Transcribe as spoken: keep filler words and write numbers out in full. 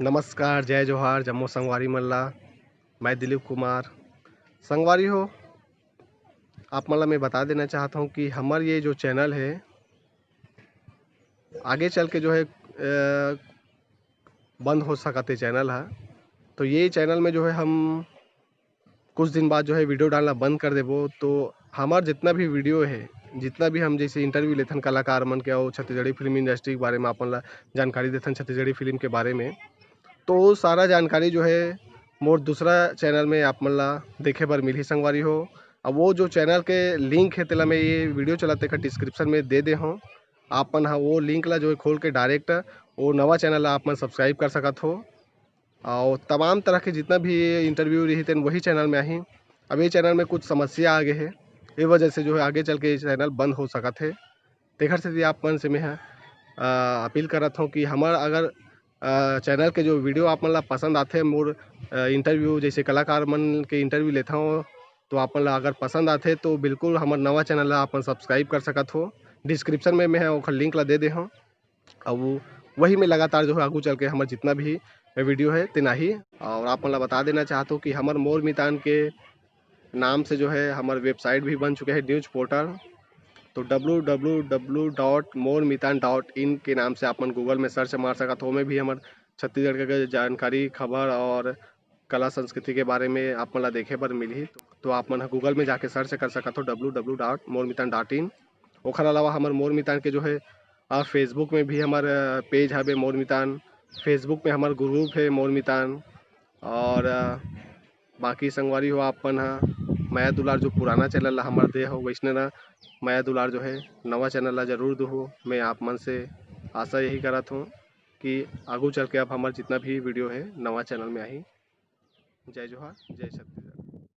नमस्कार, जय जोहार, जम्मो संगवारी मन ला। मैं दिलीप कुमार। संगवारी हो, आप मन ला मैं बता देना चाहत हूँ कि हमर ये जो चैनल है, आगे चल के जो है, अ, बंद हो सकत हे चैनल ह। तो ये चैनल में जो है हम कुछ दिन बाद जो है वीडियो डालना बंद कर देबो। तो हमार जितना भी वीडियो है, जितना भी हम जैसे इंटरव्यू लेथन कलाकार मन के और छत्तीसगढ़ी फिल्म इंडस्ट्री के बारे में अपन ला जानकारी देथन छत्तीसगढ़ी फिल्म के बारे में, तो वो सारा जानकारी जो है मोर दूसरा चैनल में आप मन ला देखे बर मिलही संगवारी हो। अब वो जो चैनल के लिंक है तेला मैं ये वीडियो चलाते का डिस्क्रिप्शन में दे दे हूँ। आप मन ह वो लिंक ला जो है खोल के डायरेक्ट वो नवा चैनल ला आप मन सब्सक्राइब कर सकत हो। और तमाम तरह के जितना भी इंटरव्यू रही तेन वही चैनल में आही। अब ये चैनल में कुछ समस्या आ गए है, ये वजह से जो है आगे चल के ये चैनल बंद हो सकत है। तेखर सेती आप मन से मैं ह, अ, अपील करत हूँ कि हमर अगर, अ, चैनल के जो वीडियो आप मन ला पसंद आथे, मोर, अ, इंटरव्यू जैसे कलाकार मन के इंटरव्यू लेता हूँ, तो आप मन ला अगर पसंद आथे तो बिल्कुल हमर नवा चैनल ला आप मन सब्सक्राइब कर सकत हो। डिस्क्रिप्शन में मैं ह ओखर लिंक ला दे दे हूँ। अब वो, वही में लगातार जो है आगू चल के हमर जितना भी वीडियो है तेन आही। और आप मन ला बता देना चाहत हूँ कि हमर मोर मितान के नाम से जो है हमर वेबसाइट भी बन चुके हैं, न्यूज पोर्टल। तो डब्ल्यू डब्ल्यू डब्ल्यू डॉट मोर मितान डॉट इन के नाम से आप मन गूगल में सर्च मार सकत हो। ओमे भी हमर छत्तीसगढ़ के जानकारी, खबर और कला संस्कृति के बारे में आप मन ला देखे बर मिलही। तो आप मन ह गूगल में जाके सर्च कर सकत हो डब्ल्यू डब्ल्यू डॉट मोर मितान डॉट इन। ओखर अलावा हमर मोर मितान के जो है, आ, फेसबुक में भी हमर, अ, पेज हवे मोर मितान, फेसबुक में हमर ग्रुप है मोर मितान। और, अ, बाकी संगवारी हो, आप मन ह मया दुलार जो पुराना चैनल ला हमर दे हो, वैसने ना मया दुलार जो है नवा चैनल ला जरूर दो हो। मैं आप मन से आशा यही करत हूँ कि आगू चल के अब हमर जितना भी वीडियो है नवा चैनल में आही। जय जोहार, जय छत्तीसगढ़।